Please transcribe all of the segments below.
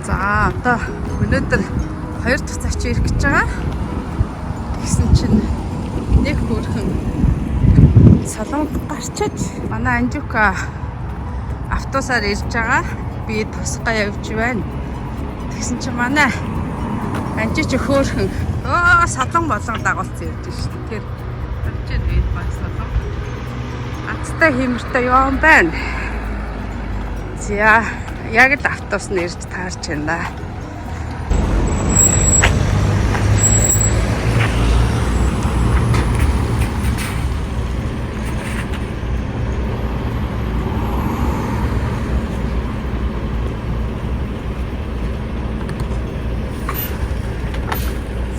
За, одоо өнөөдөр хоёр дахь зочид ирэх гэж байгаа. Тэгсэн чинь нэг хөөрхөн солонгод гарчаад манай Анжука автобусаар ирж байгаа. Би тусгай явж байна. Тэгсэн чинь манай Анжи чи хөөрхөн солон болон дагуулсан явж шин. Тэр харж байна энэ баг солон. Азтай хиймэртэй юм байна. За, яг л автобус нь ирж таарч байна да.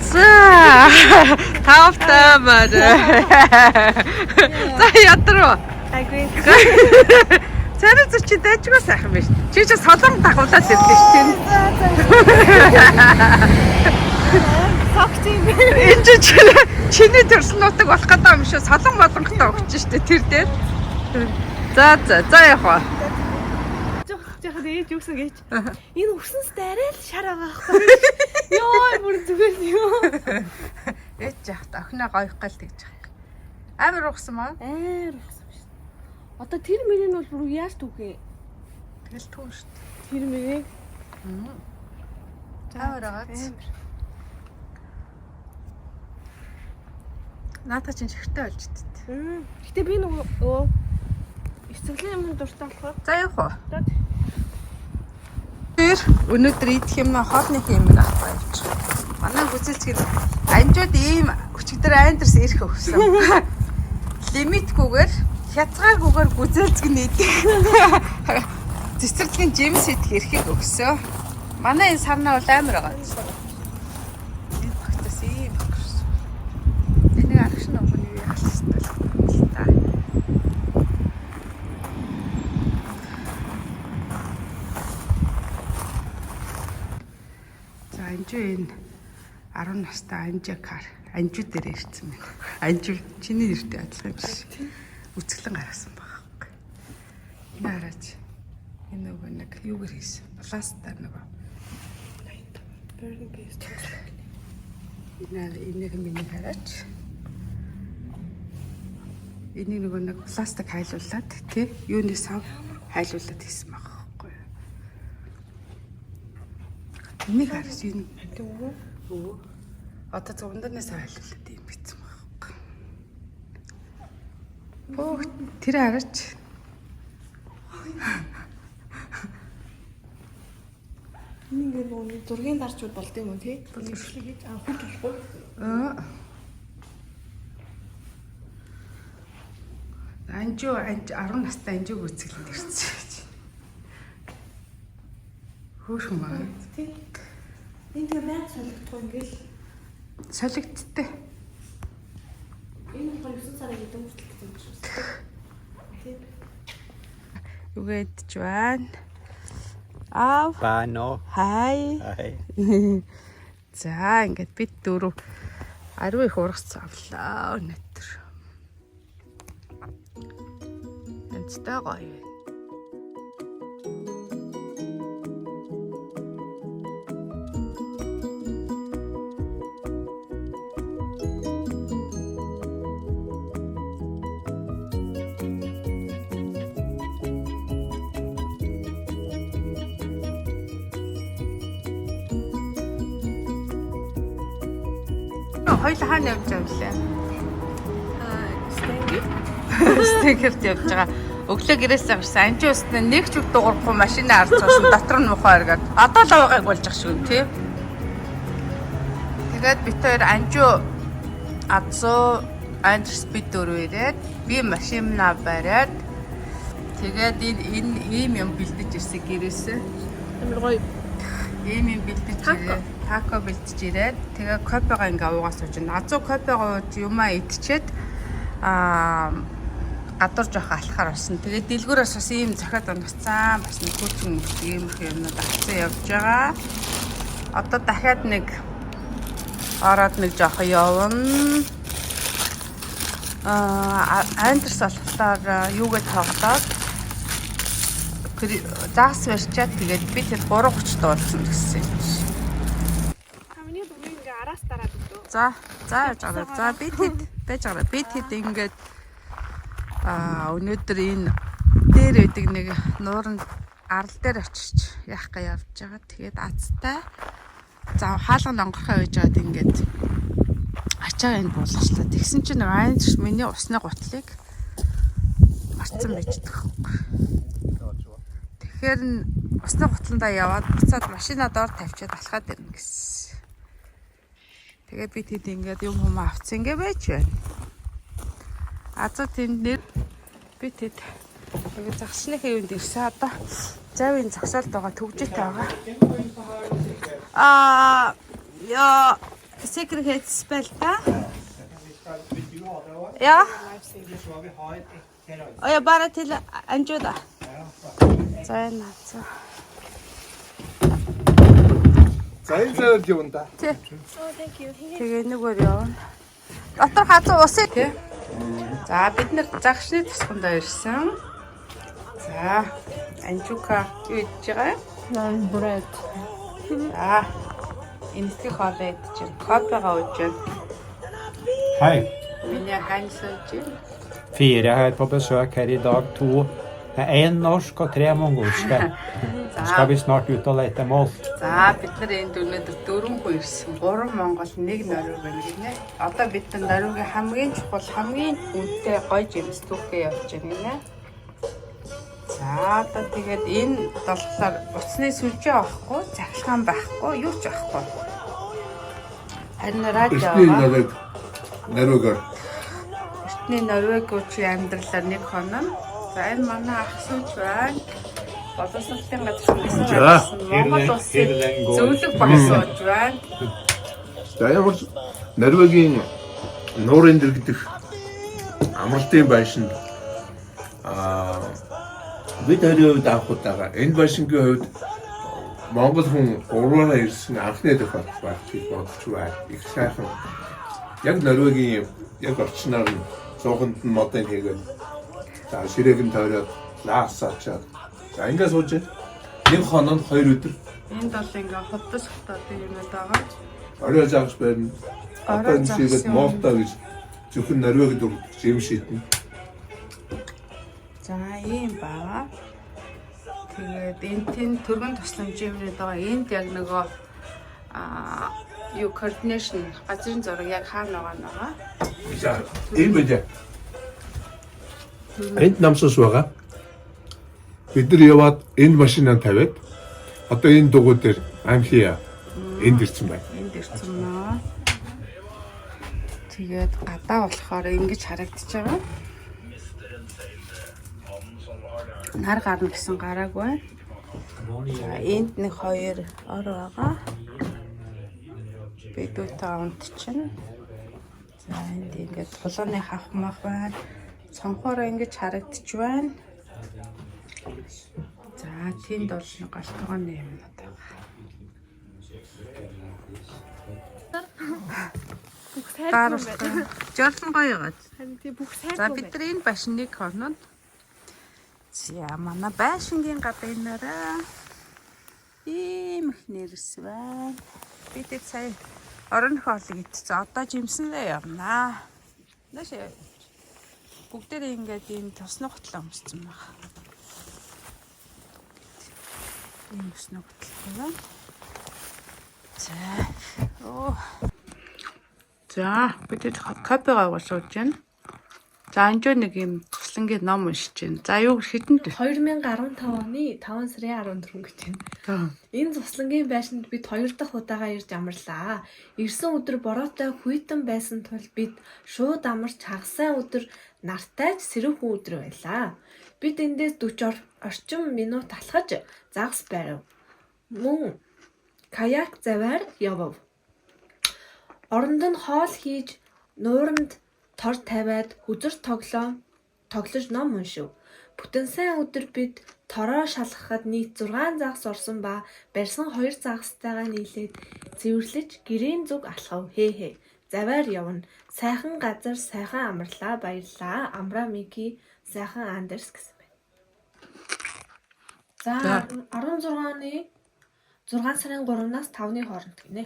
За, тавтай маар. За, ядруу. Айгүй. Царай зүр чи дайжгүй сайхан биш. Чи чи солон дагуулаад ирлээ ш тийм. Согч юм. Энэ чи чиний төрсөн нутаг болох гэдэг юм шүү. Солон болонготой өгч штэ тэр дээр. За за за явах уу. Жоход ээж юусэн гэж. Энэ өсөнс арай л шар байгаа байхгүй. Йоо, бүр зүгээр юу. Ээж яхад охиноо гоёх гал тэгж байгаа. Амар угсан маа. Амар угсан биш. Одоо тэр мөрийг бол бүр яаж түүх юм? Тэгэл түүн штэ. Тэр мөрийг Амар агац. Наата чинь чихэртэй болж дт. Гэтэ би нөгөө эцэглэн юм дуртай болохоор. За явах уу. Тэр өнөөдөр идэх юм хоолны юм авах явж. Манай гүзэлцгэн анжууд ийм өчигдөр андерс ирэх өгсөн. Лимитгүйгээр хязгааргүйгээр гүзэлцгэн идэх. Цэцэрлэгийн жимс идэх эрхийг өгсөн. Манай энэ сарнаа бол амар байгаа. Энэ багтаас ийм багш. Энийг арагш нь өгнө юу яах хэвээр та. За, анжуу энэ 10 настай Анжакар Анжуу дээр ирсэн байна. Анжуу чиний нэртэй адилхан юм шиг. Үцгэлэн гаргасан байгаа байхгүй. Энэ хараач. Энэ нөгөө нэг юугаар хийсэн? Пластаар нөгөө. Энэ энийг миний хараач. Энийг нөгөө нэг пластик хайлуулад тий юуны сав хайлуулад хийсэн байгаа байхгүй. Энийг хараач энэ өвөө. Одоо зунданы сав хайлуулад ийм битсэн байгаа байхгүй. Бөөх тэр хараач. Энэ ингээ нөгөө зургийн дарчуд болд юм уу тий? Бичлэг хийж аа хурж болохгүй. Аа. Анжуу анж 10 настай анжууг үцгэлэнд ирсэн гэж. Хөөрхөн байна. Тий. Энэ тэгээ байнга солигдох ингээл Солигдтээ. энэ болохоор 9 сарын хэдэн хүртэл гэсэн юм шиг. Тий. Юу гэдэж байна? Аав. Бано. Хай. Хай. За, ингээд бид дөрөв ариу их ургац авлаа өнөөдөр. Янзтай гоё байна. Хоёул хаана явж байгаа юм блэ? Стенги. Стикерт явж байгаа. Өглөө гэрээсээ гарсан. Анжи усны нэг ч үг дуурахгүй машина ард суусан. Дотор нь мухаа эргээд. Одоо л аваагааг болж ах шүү тий. Тэгээд бид хоёр Анжу Азуу Андрес бид дөрөв ирээд би машинаа бариад тэгээд энэ энэ ийм юм бэлдэж ирсэн гэрээсээ. Амар гоё. Ийм юм бэлдэж ирээд тако бэлдэж ирээд тэгээ кофегаа ингээ уугаа сууж байна. Азуу кофегаа ууж юмаа идчихэд аа гадуур жоох алхахаар болсон. Тэгээ дэлгүүрээс бас ийм зохиод унагцсан. Бас нэг хүүчин иймэрхүү юмнууд авсан явж байгаа. Одоо дахиад нэг ороод нэг жоох явна. Аа Андерс болохоор юугээ тоглоод Тэр загас барьчаад тэгээд би тэр 3:30 дуулсан гэсэн юм чи. Миний дүнгийн ингээ араас дараад өгдөө. За, за яаж гараа. За би тэд байж гараа. Би тэд ингээд өнөөдөр энэ дээр байдаг нэг нууранд арал дээр очиж яах га явж байгаа. Тэгээд азтай. За хаалга онгорхой байж байгаад ингээд ачаа энд буулгачлаа. Тэгсэн чинь нэг айн миний усны гутлыг марцсан байж байгаа байхгүй. Тэгэхээр н усны гутландаа яваад буцаад машина доор тавьчаад алхаад ирнэ гэсэн. Тэгээд би тэд ингээд юм хүм авцсан ингээ байж байна. Азуу тэнд нэр би тэд ингээд загсныхаа юунд ирсэн одоо завын зогсоолд байгаа төгжөөтэй байгаа. Аа яа säkerhetsbälte. Ja. Och jag bara till Anjuda. За энэ за. За энэ зайд явна да. Тий. Oh, thank you. Тэгээ нэгөр явна. Дотор хазуу ус тий. За бид нэр загшны тусгандаа ирсэн. За Анжука юу идэж байгаа юм? Naan bread. За энэсгэх хоолоо идэж байна. Кофегаа ууж байна. Hei. Миний хань сууж байна. Fire her på besøk her i dag. To Én norsk og tre mongolske. Så skal vi snart ut og lete mål. За бид нар энд өнөөдөр дөрвөн хүн ирсэн. Гурван Монгол, нэг Норвег байна гинэ. Одоо бид нар Норвегийн хамгийн чухал, хамгийн үнэтэй гоё жимс түүхээ явж байна гинэ. За одоо тэгээд энэ болохоор утасны сүлжээ авахгүй, цахилгаан байхгүй, юу ч авахгүй. Харин радио Эртний байгаа. Норвег Норвегоор Эртний Норвегиучийн амьдралаар нэг хоног. За энэ манай ах сууж байна. Боловсролын газар За. Монгол улсын Хирлэн гол. зөвлөх багш сууж байна. За ямар ч Норвегийн нуурын дэргэдэх амралтын байшинд бид хоёрын хувьд авах удаага энэ байшингийн хувьд Монгол хүн гурваараа ирсэн анхны тохиолдол байх гэж бодож байна. Их сайхан. Яг Норвегийн яг орчноор нь цууханд нь модын хийгээд за ширээг нь тойроод лаасаачаад за ингээд сууж байна. Нэг хоног хоёр өдөр Энд бол ингээ хувцас хотод юмуд байгаа. Орой загас барина. Одоо Орой энэ загас шигээд юм. Молто гэж зөвхөн Норвегид өргөдөг юм шийднэ. За ийм байгаа. Тэгээд энэ тэн төргөн тусламжийн юмнууд байгаа. Энд яг нөгөө юу coordination газрын зураг яг хаана байгаа нь байгаа. За ийм байж. Энд намсус байгаа. Бид нар яваад энэ машинаа тавиад одоо энэ дугуй дээр амхия энд ирсэн байна. Энд ирсэн маа. Тэгээд гадаа болохоор ингэж харагдаж байгаа. Нар гарна гэсэн гараагүй. За энд нэг хоёр ор байгаа. Би дүүтэй унтчихна. За энд ингээд тулууны хавх мах байна. Цонхоороо ингэж харагдаж байна. За тэнд бол нэг галтгооны юмнууд байгаа. Бүх сайргүй байна. Жолон гоё гад. Харин тий бүх За сайргүй бид нар энэ байшиныг хоноод за манай байшингийн гадаа энэ нараа ийм их нэрс байна. Би тэд сая орон хоолыг идсэн. Одоо жимсэнлээ явнаа. Нааш бүгдээрээ ингээд ийм тосны гутлаа өмссөн байна. Ийм өснө гутлаа байна. За. Оо. За, бид хэд кофегаа ууж сууж байна. За, анжуу нэг юм туслангийн ном уншиж байна. За, юу хэдэнд вэ? 2015 оны 5 сарын 14 гэж байна. Энэ цуслангийн байшинд бид хоёр дахь удаага ирж амарлаа. Ирсэн өдөр бороотой хүйтэн байсан тул бид шууд амарч хагас сайн өдөр нартай ч сэрүүхэн өдөр байлаа. Бид эндээс 40 орчим минут алхаж загас барив. Мөн каяк заваар явав. Оронд нь хоол хийж, нууранд тор тавиад хүзэр тоглож ном уншив. Бүтэн сайн өдөр бид тороо шалгахад нийт 6 загас орсон ба барьсан 2 загастайгаа нийлээд цэвэрлэж гэрийн зүг алхав. Хээ хээ. Заваар явна. Сайхан газар сайхан амарлаа баярлаа. Амраа Мики, сайхан Андерс гэсэн байна. За 16 оны 6 сарын 3-наас 5-ны хооронд гинэ.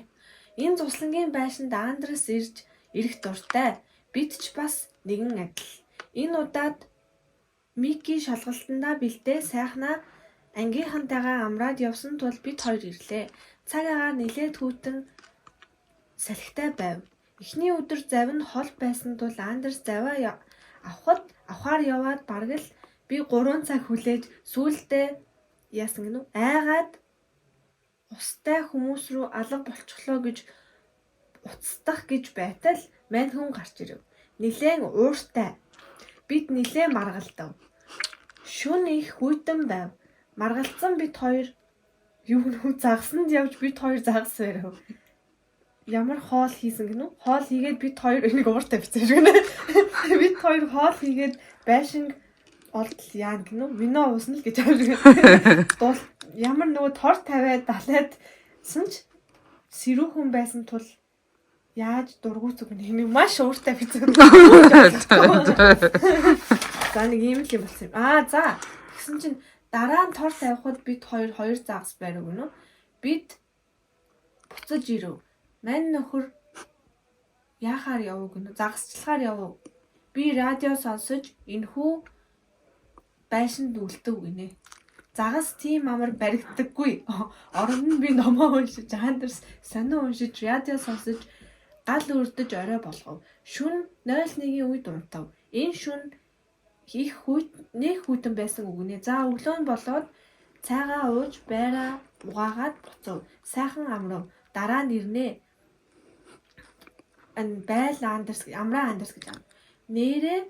Энэ зуслангийн байшинд Андрес ирж ирэх дуртай. Бид ч бас нэгэн адил. Энэ удаад Мики шалгалтандаа бэлдээ сайхнаа ангийнхантайгаа амраад явсан тул бид хоёр ирлээ. Цаг агаар нилээд хүйтэн салхитай байв. Эхний өдөр завь нь хол байсан тул Андерс завиа авахар яваад бараг л би 3 цаг хүлээж сүүлдээ яасан гэнэ үү? Айгаад устай хүмүүс рүү алга болчихлоо гэж уцдах гэж байтал мань хүн гарч ирэв. Нилээн ууртай. Бид нилээн маргалдав. Шөнө их хүйтэн байв. Маргалдсан бид хоёр юу гэнэ загсанд явж бид хоёр загас барив. Ямар хоол хийсэн гэнэ үү? Хоол хийгээд бид хоёр энийг ууртай бичсэн шиг гэнэ. Бид хоёр хоол хийгээд байшинг олдол яана гэнэ үү? Вино уусна л гэж аав шиг. Дул ямар нөгөө тор тавиад далайд сан ч сэрүүхэн байсан тул яаж дургуй зүг гэнэ. Энийг маш ууртай бичсэн. За нэг ийм л юм болсон юм. Аа за тэгсэн чинь дараа нь тор тавихад бид хоёр хоёр загас барив гэнэ үү? Бид буцаж ирэв. Мань нөхөр яахаар явуу гэнэ үү? Загасчлахаар явуу. Би радио сонсож энэхүү байшинд үлдэв гинэ. Загас тийм амар баригддаггүй. Оронд нь би номоо уншиж, Андерс сонио уншиж, радио сонсож гал өрдөж орой болгов. Шөнө 01-ийн үед унтав. Энэ шөнө их хүйт нэх хүйтэн байсан үгнэ. За өглөө нь болоод цайгаа ууж байраа угаагаад буцав. Сайхан амрав. Дараа нь ирнэ. Ан байл Андерс амраа Андерс гэж ам. Нэрээ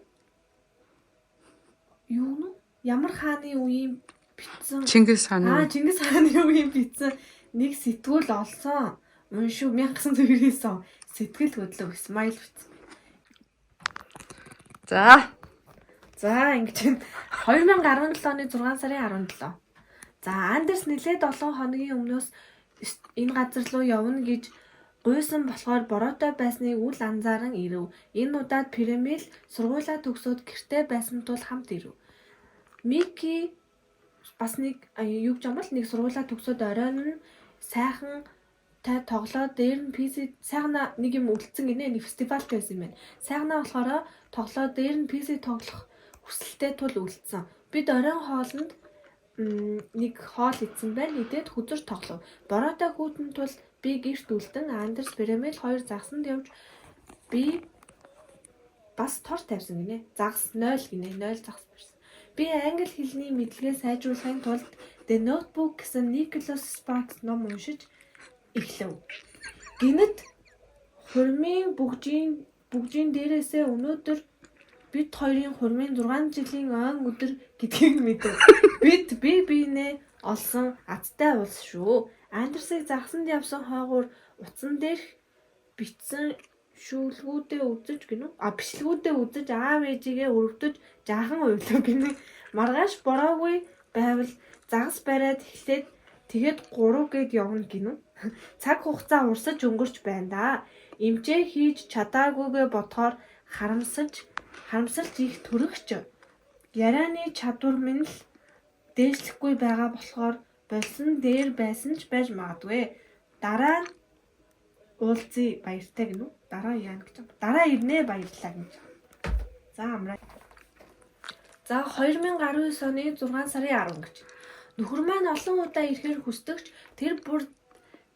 юу нү? Ямар хааны үеийн бичсэн Чингис хааны. Аа Чингис хааны үеийн бичсэн нэг сэтгүүл олсон. Уншив 1999 он сэтгэл хөдлөв Исмаил бичсэн. За. За ингэж байна. 2017 оны 6 сарын 17. За Андерс нэлээд олон хоногийн өмнөөс энэ газар руу явна гэж гуйсан болохоор бороотой байсныг үл анзааран ирэв. Энэ удаад Премил сургуулиа төгсөөд гэртээ байсан тул хамт ирэв. Мики бас нэг юу гэж юм бол нэг сургуулиа төгсөөд оройн нь сайхан тай тоглоод дээр нь PC сайхнаа нэг юм үлдсэн гинэ нэг фестивалт байсан юм байна. Сайхнаа болохоор тоглоод дээр нь PC тоглох хүсэлтэй тул үлдсэн. Бид оройн хоолнд нэг хоол идсэн байна. Идээд хүзэр тоглов. Бороотой хүйтэн тул би гэрт үлдэн Андерс Премел хоёр загсанд явж би бас тор тавьсан гинэ. Загас 0 гинэ. 0 загас барьсан. Би англи хэлний мэдлэгээ сайжруулахын тулд The Notebook гэсэн Nicholas Sparks ном уншиж эхлэв. Гэнэт хурмын бүгжийн дээрээсээ өнөөдөр бид хоёрын хурмын 6 жилийн ойн өдөр гэдгийг мэдэв. Бид бие биенээ олсон азтай улс шүү. Андерсыг загсанд явсан хойгуур утсан дээрх бичсэн шүлгүүдээ үзэж гинүү? А бичлэгүүдээ үзэж аав ээжигээ өрөвдөж жаахан уйлав гинэ. Маргааш бороогүй байвал загас бариад эхлээд тэгээд 3 гээд явна гинүү. Цаг хугацаа урсаж өнгөрч байна да. Эмчээ хийж чадаагүйгээ бодохоор харамсаж харамсалж их төрөгч. Ярианы чадвар минь л дээшлэхгүй байгаа болохоор болсон дээр байсан ч байж магадгүй. Дараа нь уулзъя баяртай гинүү. Дараа яана гэж юм. Дараа ирнэ баярлалаа гэж. За амраа. За 2019 оны 6 сарын 10 гэж. Нөхөр маань олон удаа ирэхээр хүсдэгч тэр бүр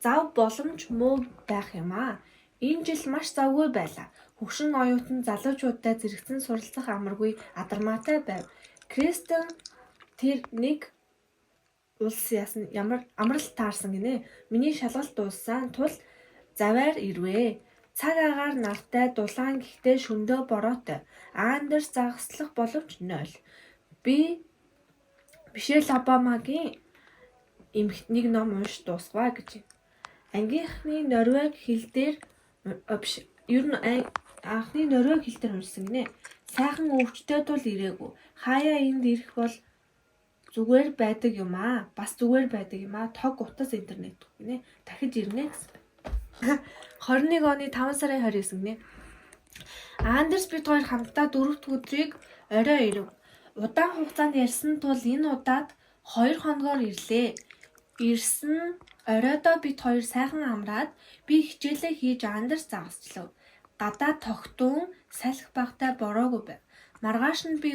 зав боломж муу байх юм аа. Энэ жил маш завгүй байлаа. Хөгшин оюутан залуучуудтай зэрэгцэн суралцах амаргүй адармаатай байв. Кристен тэр нэг улс яасан ямар амралт таарсан гинэ. Миний шалгалт дууссан тул завиар ирвэ. Цаг агаар нартай дулаан гэхдээ шөндөө бороотой. Андерс загаслах боловч 0. Би Мишель Обамагийн эмх нэг ном унш дуусгаа гэж. Ангийнхны Норвег хэл дээр биш ер нь анхны Норвег хэл дээр уншсан гинэ. Сайхан өвчтэй тул ирээгүй. Хаяа энд ирэх бол зүгээр байдаг юм аа. Бас зүгээр байдаг юм аа. Тог утас интернет гинэ. Дахиж ирнэ гэсэн байна. 21 оны 5 сарын 29 гинэ. Андерс бид хоёр хамтдаа дөрөв дэх өдрийг орой ирэв. Удаан хугацаанд ярьсан тул энэ удаад 2 хоногоор ирлээ. Ирсэн оройдоо бид хоёр сайхан амраад би хичээлээ хийж Андерс загасчлав. Гадаа тогтун салхи багатай бороогүй байв. Маргааш нь би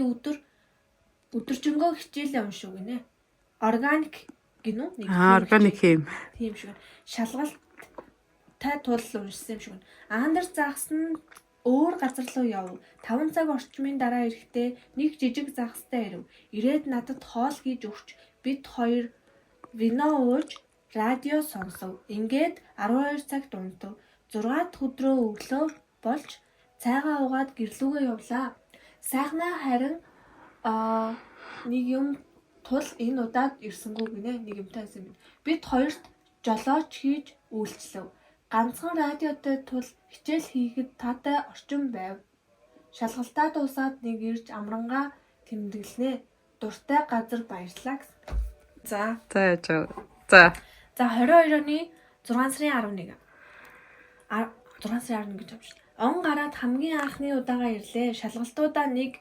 өдөржингөө хичээлээ уншив гинэ. Органик гинүү? Нэг Аа, органик юм. Тийм шиг. Шалгалтай тул уншсан юм шиг. Андерс загас нь өөр газар руу яв. 5 цаг орчмын дараа ирэхдээ нэг жижиг загастай ирэв. Ирээд надад хоол хийж өгч бид хоёр вино ууж радио сонсов. Ингээд 12 цагт унтав. 6 дахь өдрөө өглөө болж цайгаа уугаад гэрлүүгээ явлаа. Сайхнаа харин нэг юм тул энэ удаад ирсэнгүй гинэ. Нэг юмтай байсан юм. Бид хоёрт жолооч хийж үйлчлэв. Ганцхан радиотой тул хичээл хийхэд таатай орчин байв. Шалгалтаа дуусаад нэг ирж амрангаа тэмдэглэнэ. Дуртай газар баярлалаа гэсэн. За. За яаж вэ? За. За 22 оны 6 сарын 11. 6 сарын 11 гэж авч. Он гараад хамгийн анхны удаага ирлээ. Шалгалтуудаа нэг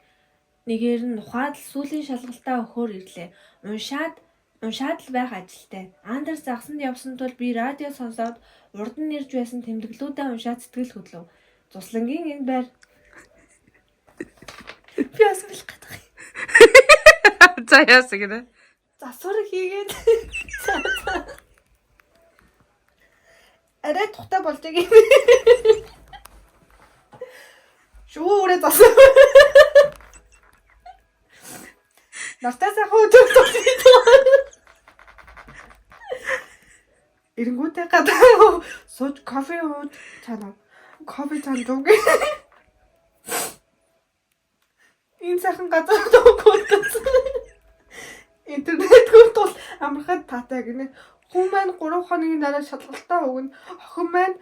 нэгээр нь ухаад л сүүлийн шалгалтаа өгөхөөр ирлээ. Уншаад л байх ажилтай. Андерс загсанд явсан тул би радио сонсоод урд нь ирж байсан тэмдэглүүдээ уншаад сэтгэл хөдлөв. Зуслангийн энэ байр би бас бэлэх гэдэг. За яасан гинэ? Засвар хийгээд арай тухтай болж байгаа юм. Шүүрээ засвар. Нартай сайхан өдөр тулж. Эрэнгүүтээ гадаа сууж кофе ууж чанаа. Кофе чанд үг. Энэ сайхан газар дуугуудсан. Интернетгүй тул амархад таатай гинэ. Хүн маань 3 хоногийн дараа шалгалтаа өгнө. Охин маань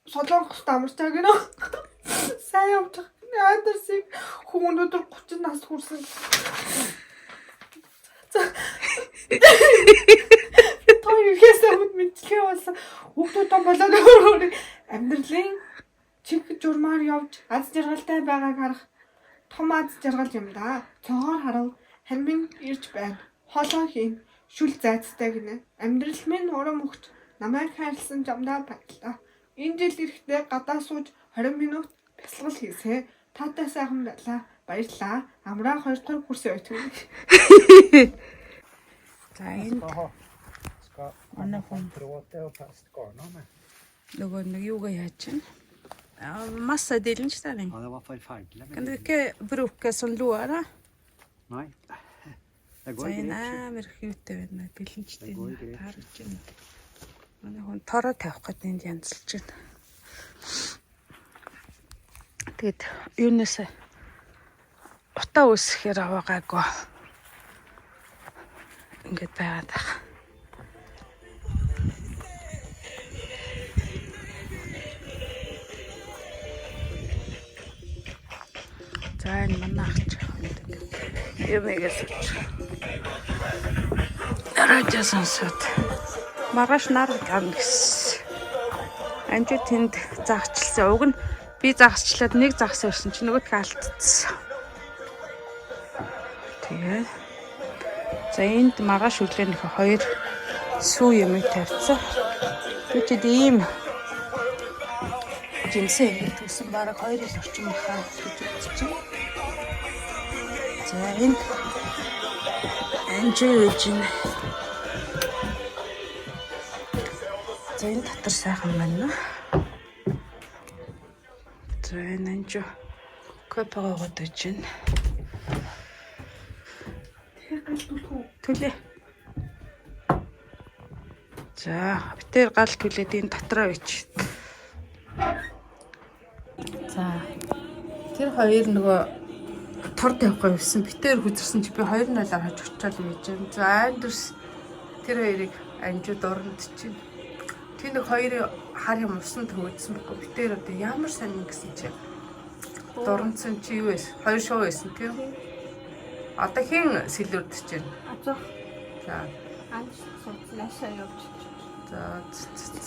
Солонгост амарчаа гинэ. Сайн явчих. Андерсыг хүн өнөөдөр 30 нас хүрсэн. За. Той ирэхээс өмнө мэдлэгээ болсон. Хүүхдүүд болоод өөр амьдралын чиг журмаар явж аз жаргалтай байгааг харах том аз жаргал юм да. Цогоор харав. Харин ирж байна. Хоолоо хийн. Шүл зайцтай гинэ. Амьдрал минь урам өгч намайг хайрлсан жамдаа баярлаа. Энэ жил ирэхдээ гадаа сууж 20 минут бясалгал хийсэн. Таатай сайхан байлаа. Баярлаа. Амраа 2 дугаар курсын ойтгоо. За энэ Skal ha skal Манай хүн prate og fest garna med. нөгөө нэг юугаа яаж чинь? Massa dillenställning. Ja, det var forferdelig. Kan du ikke bruke sånn låra? Nei. Det За går энэ greit. амар их юутай байна. Бэлэнчтэй Айгүй грек. таарч байна. Манай хүн тороо тавих гээд энд янзалж байна. Тэгээд юунаас утаа үүсгэхээр аваагаагүй. Ингээд байгаад байх. За энэ манай ах ч юм игээ сууч. Радио сонсоод маргааш нар гам гэсэн. Анжи тэнд загчлсан. Уг нь би загсчлаад нэг загас өрсөн чи нөгөөх нь алдчихсан. Тэгээд за энд маргааш өглөө нөх хоёр сүү юм тавьсан. Би чид ийм жимсэн юм төсөн бараг 2 жил орчим баха гэж үзэж байна. За энд анжи үйж байна. За энэ дотор сайхан байна. За энэ анжи кофе уугаад байж байна. Түлээ. За битээр гал түлээд энэ дотроо ич. За тэр хоёр нөгөө тор тавихгүй байсан. Битээр хүзэрсэн чи би 2-0-аар хаж очиад байж байна. За Андерс тэр хоёрыг анжид уранд чинь. Тэр нэг хоёрын хар юм усан төгөөдсөн байхгүй. Битээр одоо ямар сонин гэсэн чи. Дурандсан чи юу байсан? Хоёр шоу байсан тийм. Одоо хэн сэлүүрдэж байна? Азах За Андерс сууц наашаа явж. за ц, ц, ц.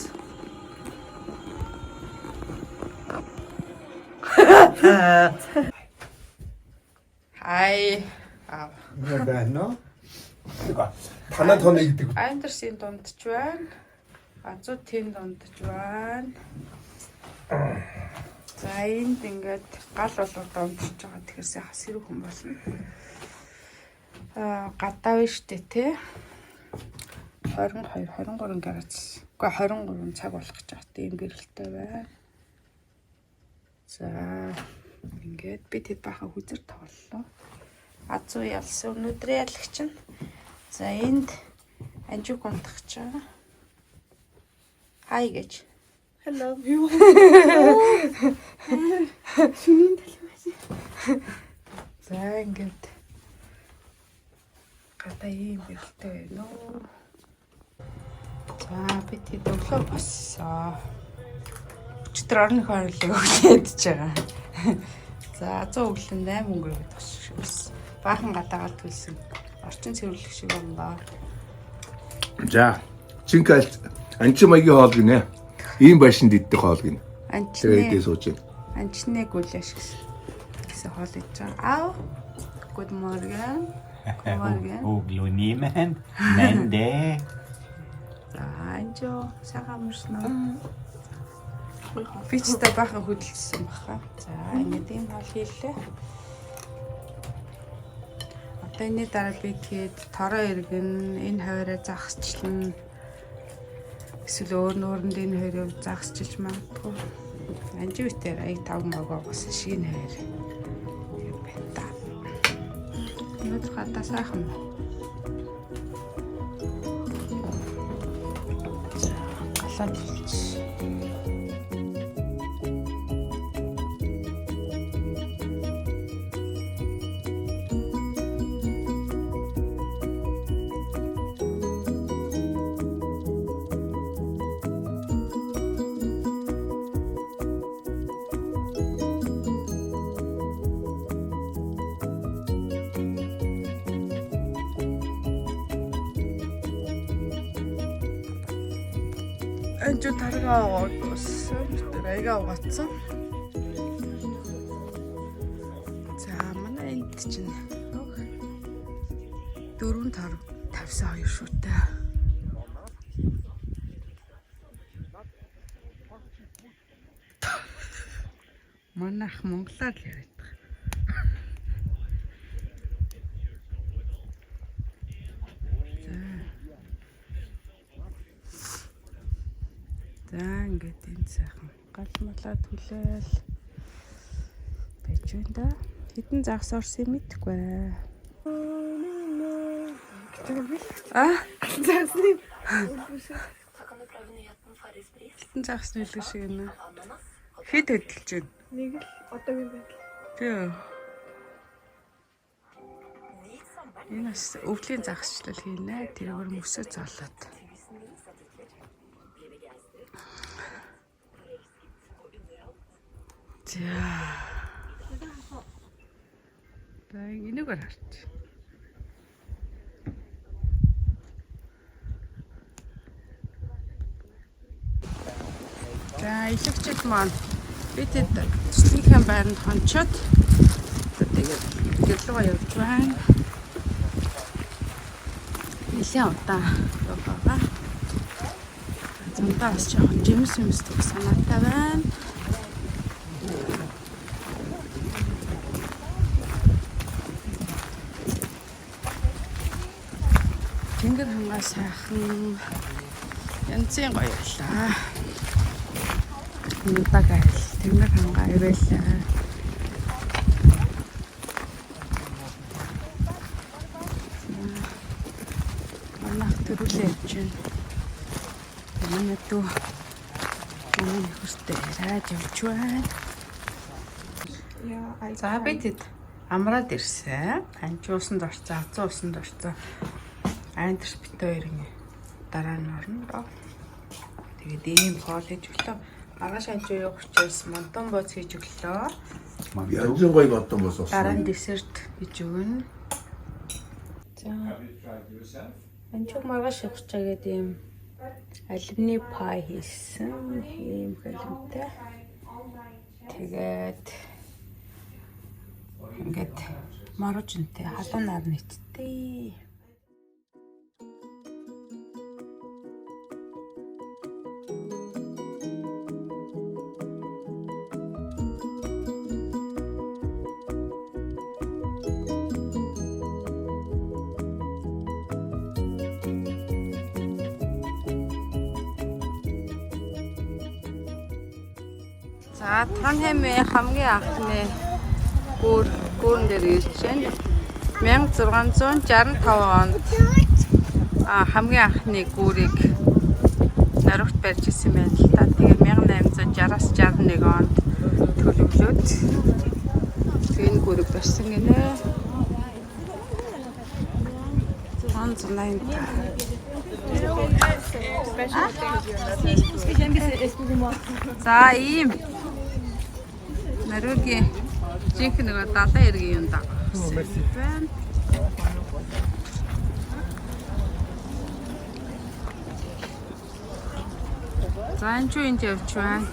Хай. Аа. Med bena. Танаа тон игдэг. Андерсын дундч байна. Азуу тэн дундч байна. За энд ингээд гал болоо дундч байгаа. Тэгэхээр сайхан сэрүүхэн болно. Аа гадаа байна штэ тий. 22 23 градус. Үгүй 23 цаг болох гэж байгаа. Тийм гэрэлтэй байна. За ингээд би тэд бахан хүзэр тоглолоо. Азуу ялсан өнөөдрийн ялагч нь. За энд анжиг унтах гэж байгаа. Хай гэж. Hello. Юу? Шүнийн талбай. За ингээд гадаа ийм гэрэлтэй байна уу? За би тэд өглөө боссон. Өчигдөр орон хорлыг өглөө идэж байгаа. За 100 өглөө 8 өнгөрөөд босч байсан. Баахан гадаагаар төлсөн. Орчин цэвэрлэх шиг боллоо. За. Чинкал анчин маягийн хоол гинэ. Ийм байшинд идэх хоол гинэ. Тэр хэдээ Анчны сууж байна. анчны гүлээш гэсэн. Гэсэн хоол идэж байгаа. Ав. Good morning. God morgen. Oglonimen, men det За анжоо сайхан амарсан уу? Би ч та баахан хөдөлсөн баха. За ингээд ийм хоол хийлээ. Одоо энэний дараа би тэгээд тороо иргэн энэ хойроо загасчлана. Эсвэл өөр нүүрэнд энэ хоёрыг загасчилж магадгүй. Анжи битээр аяг тав могоо госон шинэ хоёр. Тийм байна та. Өнөөдөр гадаа сайхан байна. За галаад хэлчих. Анжи таргаа угаад дууссан. Тэр аяга угаацсан. За манай энд чинь өөх дөрвөн тор тавьсан хоёр шүүтэй. Манайх монголоор л яриад байгаа. За ингээд энэ сайхан гал малаа түлээл байж байна да. Хэдэн загас орсон юм мэдэхгүй. А Загсны хэдэн загас нөлөө шиг байна. Хэд хөдөлж байна? нэг л одоогийн байдал. Тийм. Энэ бас өвлийн загасчлал хийнэ. Тэргээр мөсөө зоолоод. За. За энэгээр харч. За илэгчд маань би тэд төслийнхээ байранд хончоод одоо тэгээд гэрлүүгээ явж байна. Нилээн удаан явах байгаа. Замдаа бас жоохон жимс юмс төх санаатай байна. Тэнгэр хангаа сайхан янзын гоё байлаа. Нудаг айл тэнгэр хангаа ирээлээ. Манайх төрүүлээ явж байна. Манай дүү манай нөхөртэй яриад явж байна. Яа, ай. За би тэд амраад ирсэн. Анч усанд орсон, азуу усанд орсон. Андерс бит хоёрын дараа нь орно. Тэгээд ийм хоол хийж өглөө. Маргааш анч юу учраас мантан бооц хийж өглөө. Янзын гоё бодсон бос Дараа нь болсон. десерт хийж өгнө. За. Анчуг маргааш явах чагээд ийм алимны пай хийсэн. Ийм халимтай. Тэгээд ингээд морожонтой халуун нар нийттэй. За, Тронхеймийн хамгийн анхны гүүрэн дээр ирж байна. 1665 онд хамгийн анхны гүүрийг Норвегт барьж ирсэн байна л та. Тэгээ 1860-аас 61 онд төлөвлөөд тэгээ энэ гүүрийг барьсан гинэ. 685. За, ийм Норвегийн жинхэнэ нөгөө далайн эргийн юм даа. Байна. За, энэ ч энд явж байна.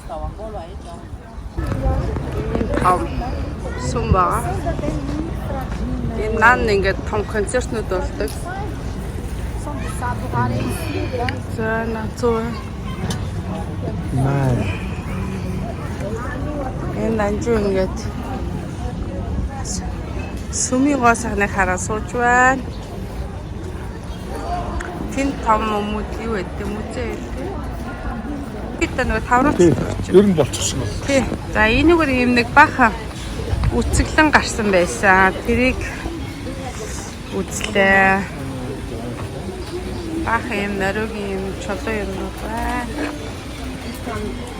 Ийм том сүм байгаа. Энэ нан ингээд том концертнууд болдог. За, нацуу. Nei. Энэ анжуу ингээд сүмийн гоо сайхныг хараа сууж байна. Тэн том өмүүд юу гэдэг музей гэдэг. Бид нөгөө таврууч. Ер нь болчихсон. Тий. За, энэгээр ийм нэг бахан үцэглэн гарсан байсан. Тэрийг үзлээ. Бахан юм Норвегийн юм чулуу юмнууд байна.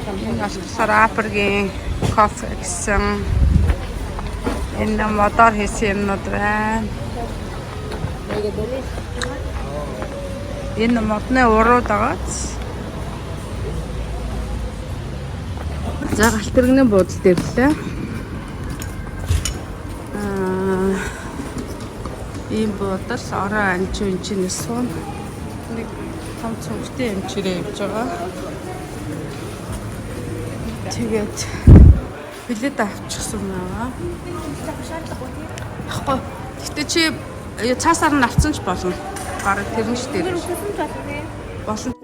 Энэ болохоор Африкийн кофе гэсэн энэ модоор хийсэн юмнууд байна. Энэ модны урууд байгааз. За, галт тэрэгний буудалд ирлээ. Ийм буудал орой анчуу эн чинь суун. Нэг том цүнхтэй юм чирээ явж байгаа. Тэгээд билет авчихсан байгаа. Ахгүй. Гэтэ чи цаасаар нь авсан ч болно. Бараг тэр нь ш дээр. Болно.